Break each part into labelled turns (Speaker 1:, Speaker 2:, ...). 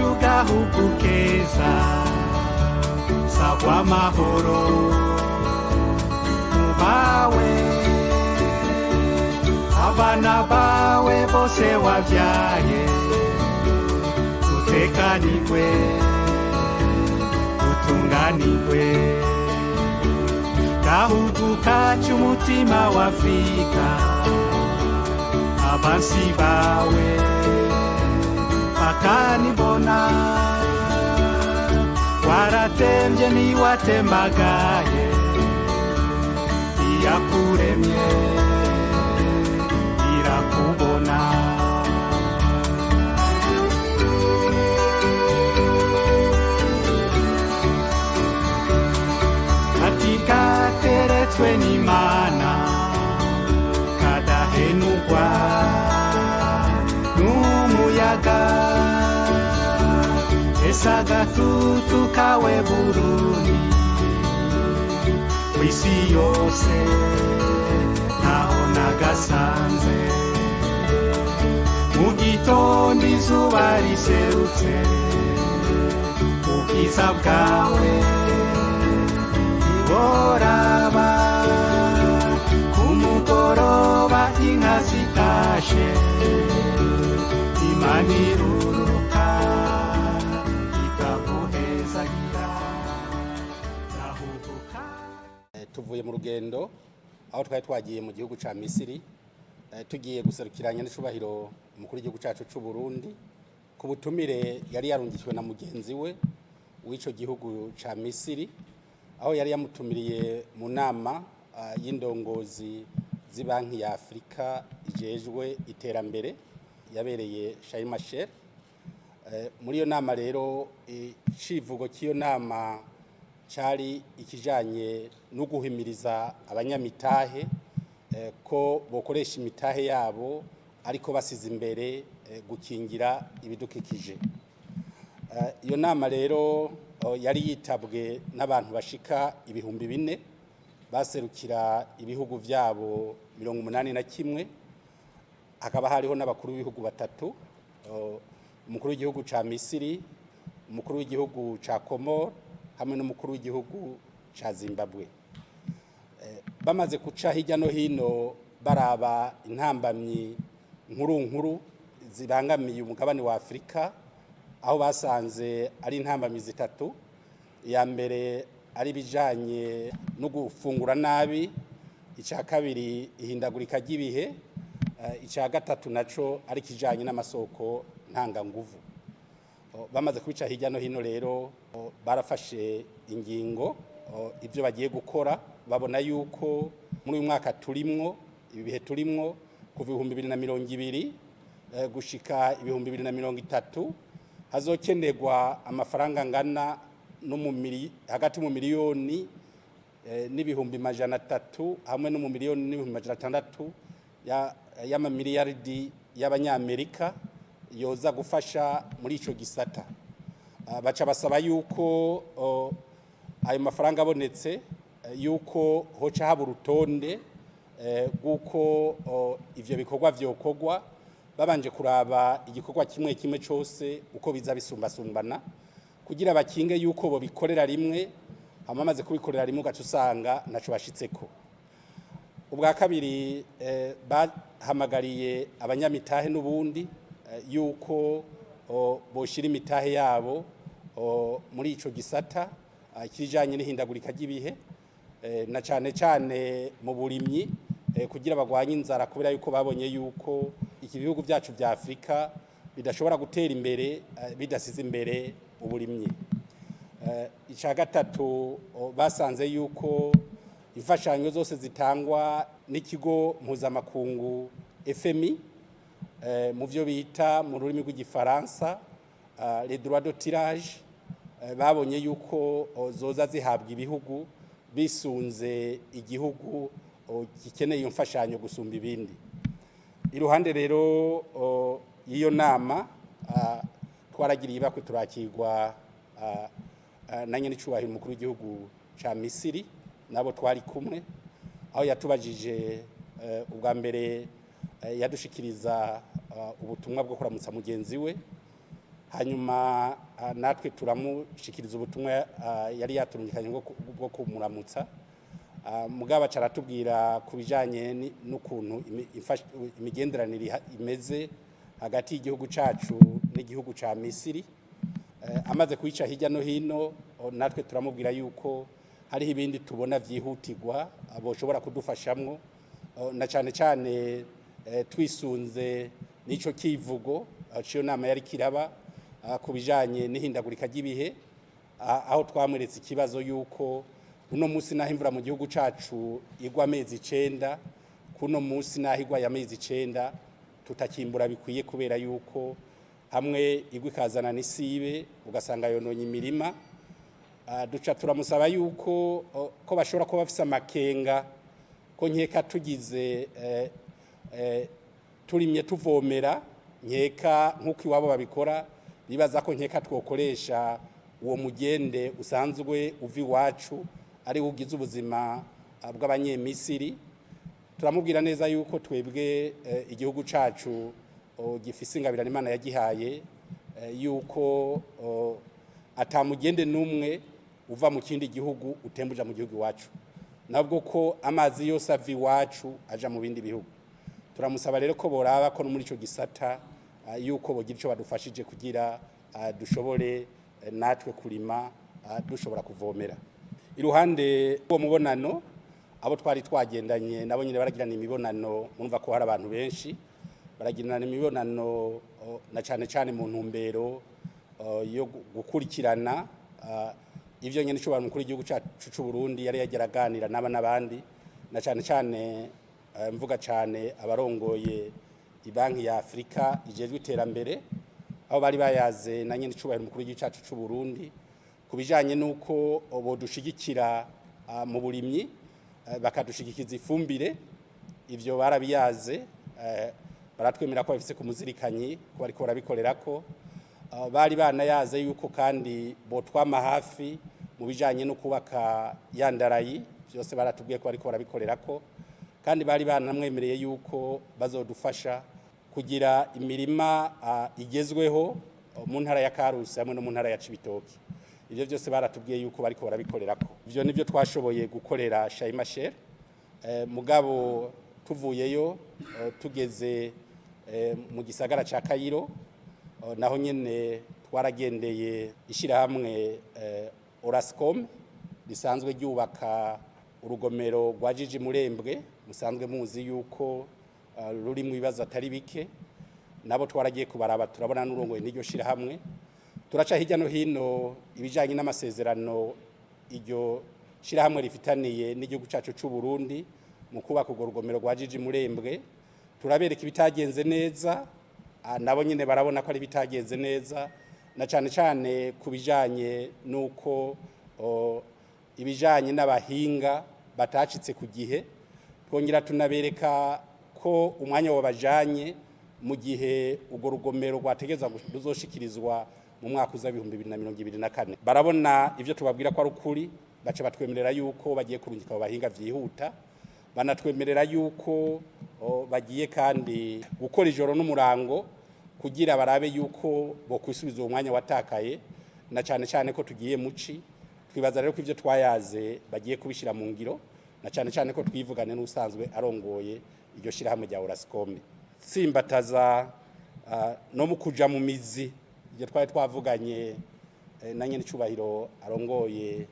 Speaker 1: Iwacu gahugu keza, sagwa amahoro mubawe, abana bawe bose wabyaye, utekanirwe, utunganirwe. Gahugu kacu, umutima wa Afrika, abansi bawe bakanibona. Waratembye ntiwatembagaye, iyakuremye irakubona. Ati gateretswe n'Imana, kadahenugwa n'umuyaga. Ese agatutu kawe Burundi, kw'isi yose ntaho nagasanze. Mu gitondo izuba riserutse, ubwiza bwawe ntiworaba. Ku mugoroba inka zitashe, Imana iruruka ikaguhezagira, gahuguka.
Speaker 2: Tuvuye mu rugendo aho twari twagiye mu gihugu ca Misiri, tugiye guserukiranya n'icubahiro umukuru w'igihugu cacu c'u Burundi ku butumire yari yarungikiwe na mugenzi we w'ico gihugu ca Misiri, aho yari yamutumiriye mu nama y'indongozi z'ibanki ya Afurika ijejwe iterambere yabereye Sharm el-Sheikh. Muri iyo nama rero, icivugo cy'iyo nama cari ikijanye no guhimiriza abanyamitahe ko bokoresha imitahe yabo ariko basize imbere gukingira ibidukikije. Iyo nama rero yari yitabwe n'abantu bashika 4000 baserukira ibihugu vyabo 81, hakaba hariho n'abakuru b'ibihugu batatu: umukuru w'igihugu ca Misiri, umukuru w'igihugu ca Comore hamwe n'umukuru w'igihugu ca Zimbabwe. Bamaze guca hirya no hino baraba intambamyi nkuru nkuru zibangamiye umugabane wa Afurika, aho basanze ari intambamyi zitatu: iya mbere ari ibijanye no gufungura nabi, icya kabiri ihindagurika ry'ibihe, icya gatatu naco ari ikijanye n'amasoko ntanganguvu. Bamaze kubica hirya no hino rero, barafashe ingingo ibyo bagiye gukora. Babona yuko muri uyu mwaka turimwo, ibi bihe turimwo, kuva 2020 gushika 2030, hazokenerwa amafaranga angana no mu hagati mu miliyoni n'ibihumbi 300 hamwe no mu miliyoni n'ibihumbi 600 y'amamiliyaridi y'abanyamerika yoza gufasha muri ico gisata. Baca basaba yuko ayo mafaranga abonetse, yuko hoca haba urutonde rw'uko ivyo bikorwa vyokorwa, babanje kuraba igikorwa kimwe kimwe cose uko biza bisumbasumbana, kugira bakinge yuko bo bikorera rimwe, hama bamaze kubikorera rimwe ugaca usanga ntaco bashitseko. Ubwa kabiri, bahamagariye abanyamitahe n'ubundi yuko boshira imitahe yabo muri ico gisata kijanye n'ihindagurika ry'ibihe, na cane cane mu burimyi, kugira bagwanye inzara, kubera yuko babonye yuko iki bihugu byacu vya Afurika bidashobora gutera imbere bidasize imbere uburimyi. Icya gatatu, basanze yuko imfashanyo zose zitangwa n'ikigo mpuzamakungu FMI, mu byo bita mu rurimi rw'igifaransa les droits de tirage, babonye yuko zoza zihabwa ibihugu bisunze igihugu gikeneye iyo mfashanyo gusumba ibindi. Iruhande rero y'iyo nama, twaragiriye ibakwe turakirwa na nyenicubahiro umukuru w'igihugu ca Misiri nabo twari kumwe, aho yatubajije ubwa mbere yadushikiriza ubutumwa bwo kuramutsa mugenzi we. Hanyuma natwe turamushikiriza ubutumwa yari yaturungikanye bwo kumuramutsa. Mugabo aca aratubwira ku bijanye n'ukuntu imigenderanire imeze hagati y'igihugu cacu n'igihugu ca Misiri. Amaze kuyica hirya no hino, natwe turamubwira yuko hariho ibindi tubona vyihutirwa boshobora kudufashamwo, na cane cane twisunze n'ico kivugo ciyo nama yari kiraba ku bijanye n'ihindagurika ry'ibihe, aho twamweretse ikibazo yuko uno munsi naho imvura mu gihugu cacu igwa amezi 9, kuno munsi naho igwa amezi 9 tutakimbura bikwiye, kubera yuko hamwe igwa ikazana n'isibe ugasanga yononye imirima. Duca turamusaba yuko ko bashobora kuba bafise amakenga ko nkeka tugize turimye tuvomera, nkeka nk'uko iwabo babikora, bibaza ko nkeka twokoresha uwo mugende usanzwe uva iwacu ari wo ugize ubuzima bw'Abanyemisiri. Turamubwira neza yuko twebwe igihugu cacu gifise ingabirano Imana yagihaye, yuko ata mugende n'umwe uva mu kindi gihugu utembuja mu gihugu iwacu, nabwo ko amazi yose ava iwacu aja mu bindi bihugu. Turamusaba rero ko boraba ko no muri ico gisata yuko bogira ico badufashije kugira dushobore natwe kurima dushobora kuvomera. Iruhande uwo mubonano, abo twari twagendanye nabo nyine baragirana imibonano. Murumva ko hari abantu benshi baragirana imibonano, na cane cane mu ntumbero yo gukurikirana ivyo nyene ico mukuru w'igihugu cacu c'u Burundi yari yagira aganira n'aba n'abandi, na cane cane mvuga cane abarongoye ibanki ya Afrika ijejwe iterambere, aho bari bayaze na nyene icubahiro umukuru w'igihugu cacu c'u Burundi ku bijanye n'uko bodushigikira mu burimyi, bakadushigikiza ifumbire. Ivyo barabiyaze, baratwemera ko bafise ku muzirikanyi ko bariko barabikorerako. Bari banayaze yuko kandi botwama hafi mu bijanye no kubaka ya ndarayi, byose baratubwiye ko bariko barabikorerako. Kandi bari banamwemereye yuko bazodufasha kugira imirima igezweho mu ntara ya Karusi hamwe no mu ntara ya Cibitoke. Ivyo byose baratubwiye yuko bariko barabikorerako. Ivyo nivyo twashoboye gukorera Sharm el-Sheikh. Mugabo tuvuyeyo tugeze mu gisagara ca Cairo, naho nyene twaragendeye ishirahamwe Orascom risanzwe ryubaka urugomero rwa Jiji Murembwe, musanzwe muzi yuko ruri mu bibazo atari bike. Nabo twaragiye kubaraba, turabona n'urongoye n'iryo shirahamwe, turaca hirya no hino ibijanye n'amasezerano iryo shirahamwe rifitaniye n'igihugu cacu c'u Burundi mu kubaka urwo rugomero rwa Jiji Murembwe. Turabereka ibitagenze neza, nabo nyine barabona ko ari ibitagenze neza, na cane cane ku bijanye n'uko ibijanye n'abahinga batacitse ku gihe. Twongera tunabereka ko umwanya wabajanye mu gihe urwo rugomero rwategezwa ruzoshikirizwa mu mwaka uza 2024. Barabona ivyo tubabwira ko ari ukuri, baca batwemerera yuko bagiye kurungika abo bahinga vyihuta, banatwemerera yuko bagiye kandi gukora ijoro n'umurango kugira barabe yuko bokwisubiza uwo mwanya watakaye, na cane cane ko tugiye muci. Twibaza rero ko ivyo twayaze bagiye kubishira mu ngiro, na cane cane ko twivugane n'usanzwe arongoye iryo shirahamwe rya Orascom. Simbataza no mu kuja mu mizi ibyo twari twavuganye na nyene icubahiro arongoye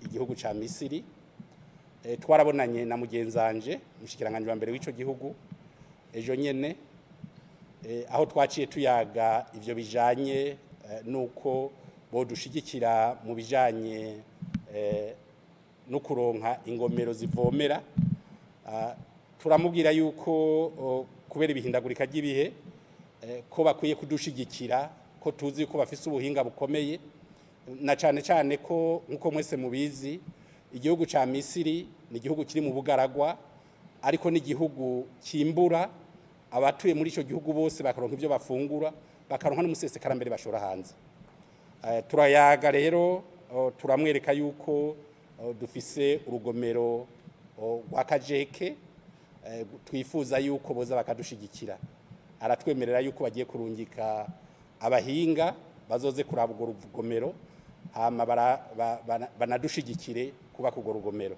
Speaker 2: igihugu ca Misiri. Twarabonanye na mugenzanje umushikiranganje wa mbere w'ico gihugu ejo nyene, aho twaciye tuyaga ivyo bijanye nuko bodushigikira mu bijanye no kuronka ingomero zivomera. Turamubwira yuko kubera ibihindagurika ry'ibihe ko bakwiye kudushigikira, ko tuzi ko bafise ubuhinga bukomeye, na cane cane ko nkuko mwese mubizi igihugu ca Misiri ni igihugu kiri mu bugaragwa, ariko ni igihugu kimbura, abatuye muri ico gihugu bose bakaronka ivyo bafungura, bakaronka n'umusesekara mbere bashora hanze. Turayaga rero, turamwereka yuko dufise urugomero rwa Kajeke, twifuza yuko boza bakadushigikira. Aratwemerera yuko bagiye kurungika abahinga bazoze kuraba urwo rugomero, hama banadushigikire kubaka urwo rugomero.